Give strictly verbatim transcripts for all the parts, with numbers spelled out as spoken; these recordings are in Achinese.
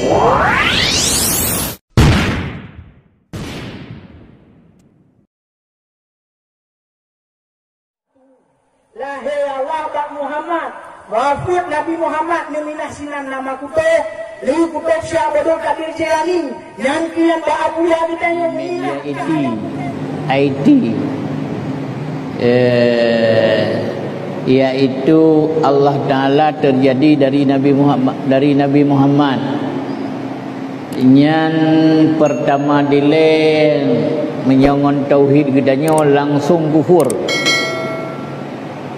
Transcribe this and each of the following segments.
Lahé Allah bak Muhammad, wafeuet Nabi Muhammad neuminah sinan nama kutoh, lé kutoh Syekh Abdul Qadir Jailani, nyan keuh nyang bak Abuya geutanyoe minah. Yaitu, yaitu, eh, yaitu Allah Taala terjadi dari Nabi Muhammad, dari Nabi Muhammad. Nyan pertama dilée meunyoe ngon tauhid geutanyoe langsung kufur.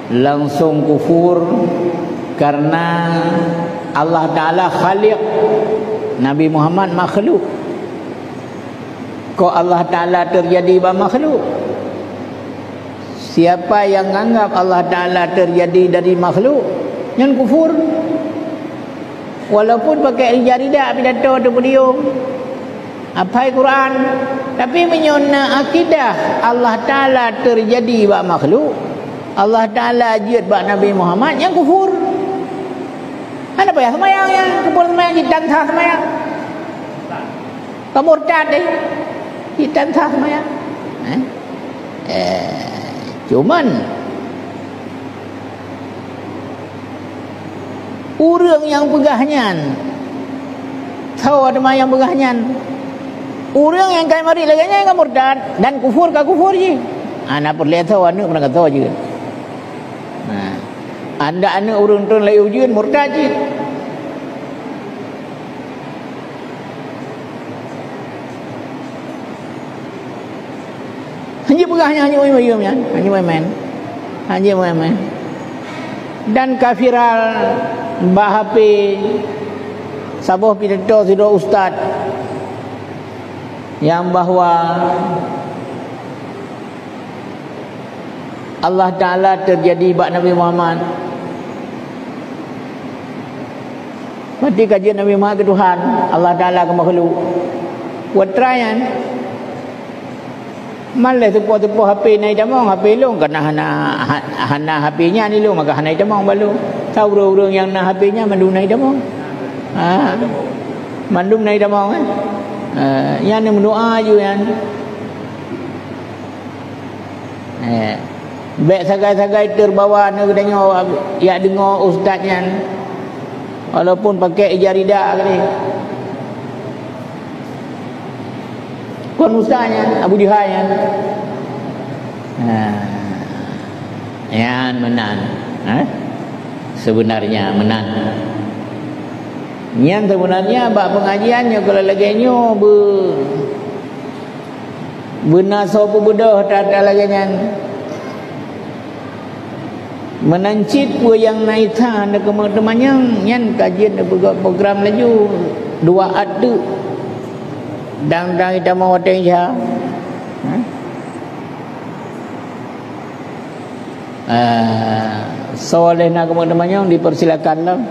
Langsung kufur karena Allah Taala Khaliq, Nabi Muhammad makhluk. Kok Allah Taala terjadi bak makhluk? Siapa yang nganggap Allah Taala terjadi dari makhluk, nyan kufur. Walaupun pakai ija ridak pidato di podium, hafai Quran, tapi meunyoe na akidah Allah Taala terjadi bak makhluk, Allah Taala jeuet bak Nabi Muhammad, nyan kufur. Hana payah seumayang nyan, kufur seumayang, jitan sah seumayang. Ka murtad deh. Jitan sah seumayang. Eh? Eh, cuman ureuëng nyang peugah nyan, soe teuma nyang peugah nyan? Ureuëng nyang ka marit lagée nyan ka murtad dan kufur ka kufur jih. Hana peureulée soe aneuëk meunan ka soe jih. Nah, andak aneuëk ureuëng treun lam ujeuen murtad jih. Hana peugah nyan, hana main-main nyan, hana main-main. Hana main-main. Dan ka viral bak H P saboh pidato sidroe ustaz nyang bahwa Allah Taala terjadi bak Nabi Muhammad. Berarti ka jeuet Nabi Muhammad keu Tuhan, Allah Taala keu makhluk. Watée nyan, malée teupoh-teupoh H P na itamong, H P lôn ka na hana, ha-, hana H P nyan ilôn, maka hana itamong bak lôn. Sa ureuëng-ureuëng nyang na H P nyan mandum na itamong. Ha. Mandum na itamong, eh. Eh, nyan meudoa ju nyan. Eh, bék sagai-sagai terbawa na geutanyoe jak deungoe ustaz nyan. Walaupun pakai ija ridak tadi. Kon ustaz nyan, Abu Jahal nyan. Nah, nyan meunan. Eh? Sebenarnya meunan. Nyan sebenarnya bak pengajian nyoe kalau lagée nyoe be- Beuna soe peubeudoh that-that lagée nyan. Meunan cit peue nyang na ita neukeumeung teumanyong, nyan ka jeuet neupeugah program laju dua at teuk. Dang-dang itamong watée isya. Ha? Ah, soe lé na keumeung teumanyong dipersilakan lom.